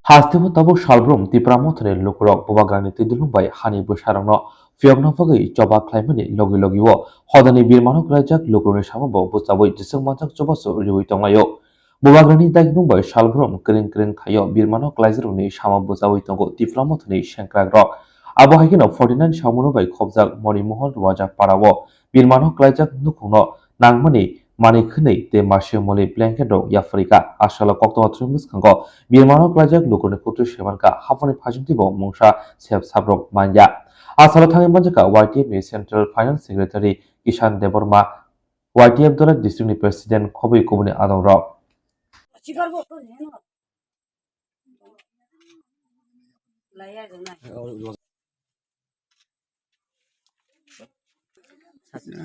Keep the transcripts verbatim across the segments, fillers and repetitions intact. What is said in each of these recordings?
Hasteo tabuk salbrum Tipra Mothani lukurok Bubagrani twidulung bai hani bwsarokno phiyokna bagwi choba khlaimani logi logi o hodani birmano klaijak lukurokni samungbo bwchaui jiswk manjak chubachu riui tonglaio. Bubagrani dagimung bai salbrum kwrwng kwrwng thaio birmano klaijakrokni samung bwchaui tongo Tipra Mothani sengkrakrok. Abo hai kheno forty nine samungno bai khopjak Moni Mohon Rwajapara o birmano klaijak nukhungno nangmani manwi khwnwi tei masio moli blanket rok yapharwi kha. Asalo koktwma thwngwi bwskango birmano klaijak lukurokni kutui se mankha, haphangni phaichingtwi bo mungsa sep saprok manya. Asalo thangwi manjakha Y T F ni Central Finance Secretary Kishan Debbarma, Y T F Dora District ni President khobwi kubuni adongrok.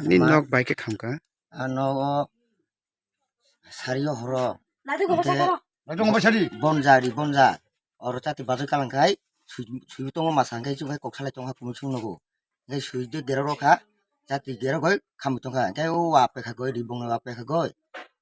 Ni nok bai khe khamkha. A nogo sario horo. Hwnkhe bonja ri bonja. Oro chati bazar kalang khai sui, sui tongo masa hwnkhe chwng hai kok salai tongkha kumui sung nogo. Hwnkhe sui de gerok rokha, chati gerok hai khamui tongkha. Hwnkhe o wa pekha goi ri bongni wa pekha goi.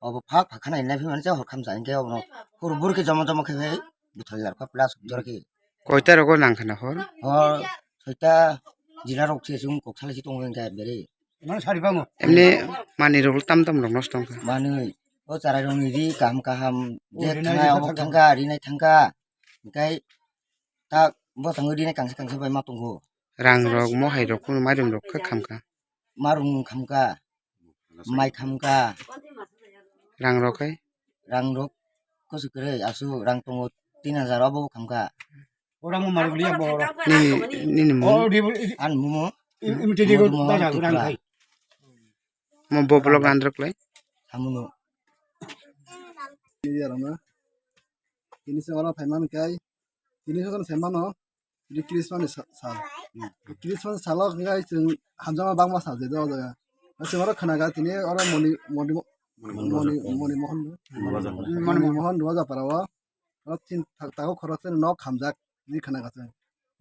Obo phak phak khana hinwi phimani cha hor khamsa hwnkhe obono hur bur khe jomo jomo khe hai bwthai larkha plus jora khe. Koita rogo nang khana hor? Hor soita jila rok se chwng kok salai si tongo hwnkhe beri. Emne manwi rok tam tam rok nosto wngkha. Manwi o charai rokni ri kaham kaham je thangkha obo thangkha rinai thangkha. Hwnkhe ta bwskango rinai kangsa kangsa bai ma tongo. Rang rok mohai rok phano mairum rok khe khamkha. Marung khamkha. Mai khamkha. Rang rok khe? Rang rok kusu kwrwi aswk rang tongo tin hajar obo khamkha. Ora mo mari buli bo ora. Nini, nini mung? Oh, di buli. An mumo. Im tidi go Mumo ta ja Tripura. Rang khai. Mo bo blog randrok lai. Hamuno. Ini dia rama. Ini sing ora phaiman kai. Ini sing phaiman no. Ini Christmas ni sa-, sal. Christmas salo kai sing hamjama bangma sal je do jaga. Sing ora khana ga tini ora moni moni moni moni mohon. Moni mohon dua ja para wa. Oro tin tak tago khoroksa ni nok hamjak ni khana kha chwng.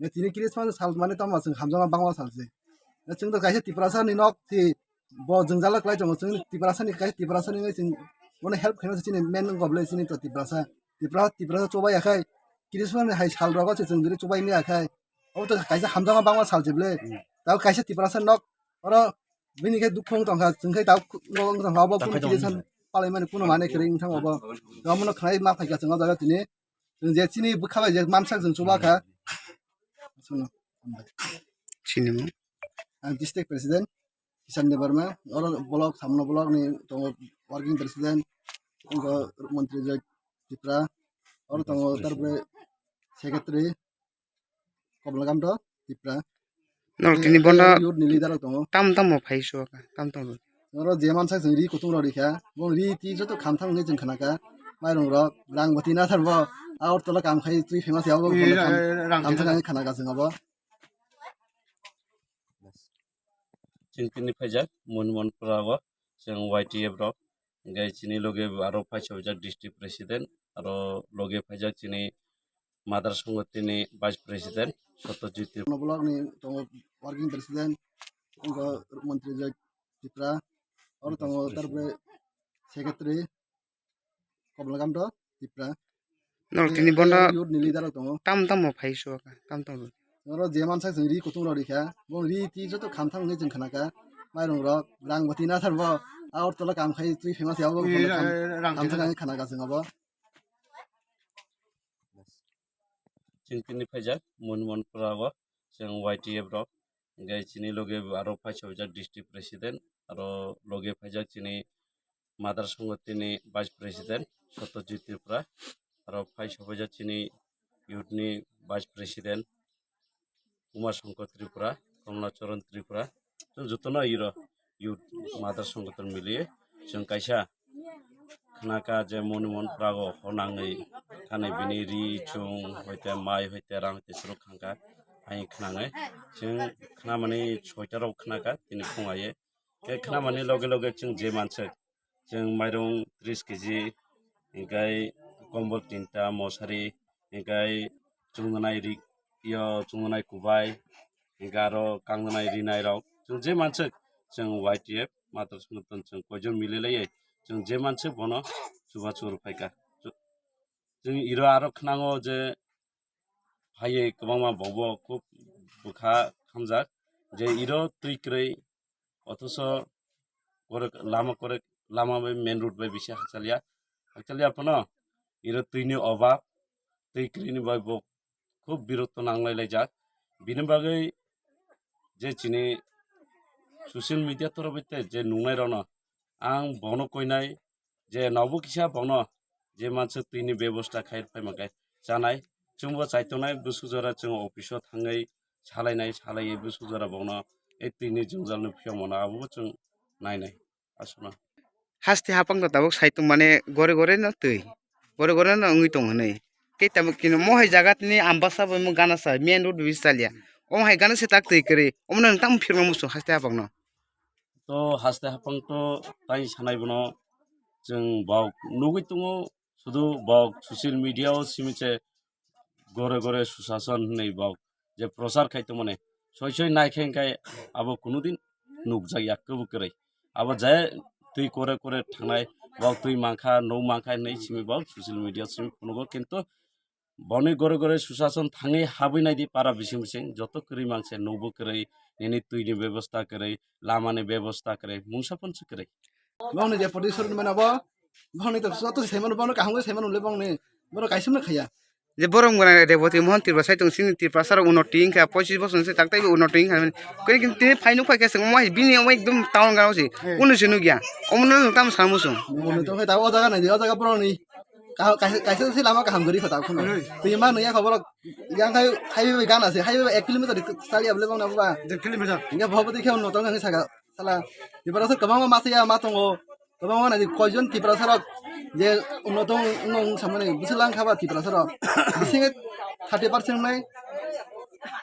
Ne tini Christmas sal mani tamo chwng hamjakma bangma sal se. Ne chwng to kaisa Tiprasa ni nok si bo jwngjal kwlai tongo chwng Tiprasa ni kaisa Tiprasa ni chwng bono help khaina chini main wngkha bwle chini to Tiprasa. Tipra Tiprasa chobai ya khai Christmas ni hai sal rogo se chwng jiri chobai ya khai. Obo to kaisa hamjakma bangma sal se bwle. Tabo kaisa Tiprasa nok oro bini khe dukhu wng tongkha chwng khai tabo nok wng tongkha obo Christmas palai mani kuno mane kwrwi wng thang obo. Omo no khlai ma phaikha chwng o jaga tini. Chwng je chini bwkha bai je mansak chwng chuba kha. Chwng no. Chini mo? Ang district president Kisan Debbarma, oro block, Samno block ni tongo working president, tongo Montri Joy Tipra, oro tongo tarpore secretary Komlakanta Tipra. Nor tini bono youth ni leader rok tongo. Tam tam mo phai suaka, tam tam. Oro je mansak chwng ri kutung rok rikha, bo ri ti joto khamthang wngwi chwng khanakha. Mairung rok, rang bwtwi nathar bo, Agartala kam khai twi famous ya bo, rang kam thang khana ka chwng abo. Chwng tini phaijak Moni Mohon Pura o, chwng Y T F rok, hwnkhe chini loge aro phai sobijak district president, aro loge phaijak chini Mother Songotini Vice President Satyajit Tripura. Block ni tongo working president, tongo Montri Joy Tripura, oro tongo tarpore secretary Komlakanta Tripura. Nor tini bono youth ni leader rok tongo. Tam tam mo phai suaka, tam tam. Oro je mansak chwng ri kutung rok rikha, bo ri ti joto khamthang wngwi chwng khanakha. Mairung rok, rang bwtwi nathar bo, Agartala kam khai twi famous ya bo, rang kam thang khana ka chwng abo. Chwng tini phaijak Moni Mohon Pura o, chwng Y T F rok, hwnkhe chini loge aro phai sobijak district president, aro loge phaijak chini Mother Songotini Vice President Satyajit Tripura, aro phai sobijak chini youth ni Vice President Uma Shankar Tripura, Komla Charan Tripura, chwng jotono iro youth Mother Sangaton miliye chwng kaisa khnakha je Moni Mohon Pura o honangwi thani bini ri chwng hoite mai hoite rang hoite chwrwk khangkha. Ayang khnangai chwng khnamani soita rok khnakha tini phung aye. Khe khnamani loge loge chwng je manswk, chwng mairung tris kg, hwnkhe kombol tinta, mosari, hwnkhe chungnai ri, yo chungnai kubai, hwnkhe aro kangnai rinai rok. Chwng je manswk, chwng Y T F Mother Sangaton chwng koijon mililaiwi, chwng je manswk bono chubachu rwphaikha. Chwng iro aro khnango je phaiwi kwbangma bokbo khub bwkha hamjak je iro twi kwrwi, othoso korek lama korek lama bai main road bai bisi hakchalya, hakchalya phano iro twini obab, twi kwrwini bai bo khub biroto nanglai laijak. Bini bagwi je chini social media torof bai te je nungnai rokno ang bono koinai je nobo kisa bono je mansa twini bebosta khai phaima khe chanai. Chwngbo chaitongnai bwswk jora chwng office o thangwi salainai, salaiwi bwswk jora bono e twini jwngjal ni phiyok mano abo chwng nainai aswkno. Haste hapang to tabuk saitung mane gore gore no twi, gore gore no wngwi tong hinwi. Tei tabuk kino mo hai jaga tini Ambasa bai mo gana sa main road bai salya. Omo hai gana se tak twi kwrwi. Omo no tamo phirma musu haste hapang no. To haste hapang to tai sanai bono chwng bok nugwi tongo, sudu bok social media o simi se gore gore Sushashan hinwi bok je prochar khai tongmani soi soi nai khe hwnkhe abo kunudin nukjakya kwbwi kwrwi. Abo je twi kore kore thangnai, bok twi mankha, nuk mankha hinwi simi bok social media simi phunugo, kintu boni gore gore Sushashan thangwi habwi naidi para bising bising, joto kwrwi mangse nukbo kwrwi, nini twini bebosta kwrwi, lamani bebosta kwrwi, mungsa phonsi kwrwi. Bongni je poti sori mano bo, bongni to joto se mano, bono kaham se mano le bongni, bono kaisa no khaya. Je borok mwnai Reboti Mohon Tripura sai tong sini Tripura sar uno ting kha pochis bosor se tak tai uno ting kha. Koi kin te phai nuk phai khe sing mo bini mo ekdom town gana se. Uno se nuk ya. Omo no tam samu sung. Uno to ta o jaga nai, o jaga borok ni. Ka-, kaisa, kaisa se lama kaham guri kha ta khun. Twi ma nui ya kha borok. Yang khai, highway gana se, highway ek kilometer di sali able bang na ba. Ek kilometer. Inga bhobo de khe uno to ngai saka. Sala, Tiprasa kwbangma masa ya ma tongo. Kwbangma nai koijon Tiprasa rok je uno tong, uno samani bwswk lang kha ba Tiprasa rok. Bisingo thirty percent nai.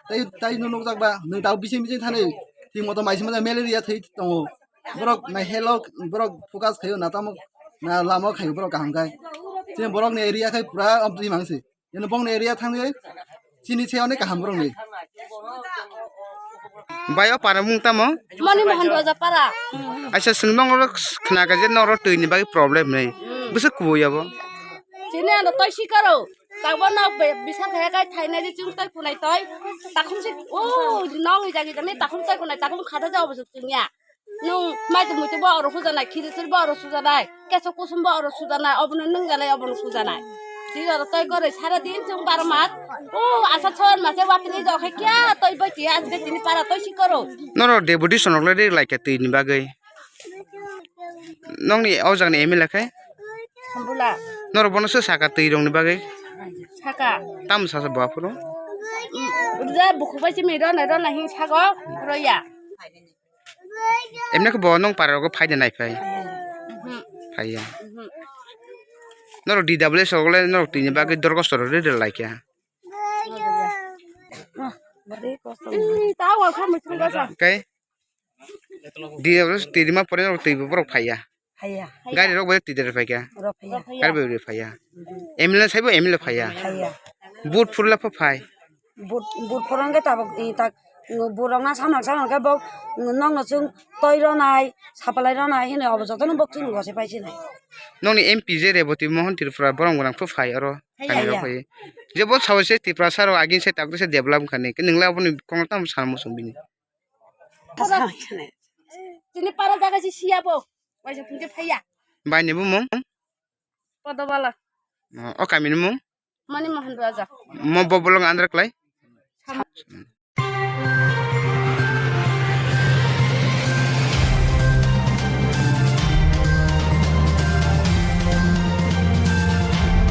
Tai, tai no nukjak ba, nung tau bising bising thani. Thik moto mai sima malaria thai tongo. Borok nai hello, borok focus khayo na tamo, na lama khayo borok kaham khai. Chini borok ni area khai pura obdi mangsi. Eno bongni area thangwi chini se onek kaham borokni. Bai o para mung tamo? Moni Mohan Roja para. Aisa, chwng nokno khna kha je noro twi ni bagwi problem hinwi. Bwswk kubui abo? Chini ano toi sikaro. Takbo nok be-, bisa thaya kai thainai je chwng toi kunai toi. Takhum se o nok ni jagi jani takhum toi kunai takhum khada ja obo chwng ya. Nung mai twi mui twi bo oro sujanai, khiri churi bo oro sujanai, keso kusum bo oro sujanai, obono nung jalai, obono sujanai. Twi oro toi koroi sara din chwng baro mas. O asa chhor mase watini jok hai kya toi bai tiya ajbe tini para toi sikoro. Noro deputation rok le ri lai kha twi ni bagwi. Nokni o jaga ni M L A khe? Sambula. Noro bono se saka twi rok ni bagwi? Saka. Tam sasa bo aphuru? Rja bukhuk bai simi rona rona hin sago roya. Emne khe bo nong para rogo phaide nai phai. Mhm. Phaiya. Mhm. Norok D W S rok le norok tini bagwi dorgos rok rede laikya. Ih, tawa kha muchung gasa. Kai? D W S tini ma pore norok twi borok phaiya. Phaiya. Gari rok bai twi dere phaikya. Rok phaiya. Gari bai phaiya. Mhm. M L A saibo M L A phaiya. Phaiya. Vote phurla pha phai. But, but phorong khe tabuk, i, tak, borok na samang samang khe bok, nokno chwng toi ronai, sapalai ronai hinwi obo jotono bok chwng gose pai sinai. Nokni M P je Reboti Mohon Tripura borok gwnang phu phai oro. Phaiya, thani rok phaiya. Phai. Je bo sao se Tripura saro agin se tak se develop wngkha ni. Nwngle aboni kokno tamo sana muchung bini. Chini para jaga si siya bo. Waisa phunje phaiya. Bai ni bumung? Podobala. O, o kami ni mung? Mani Mohan Raja. Mo bo bolong andra klai? Sam-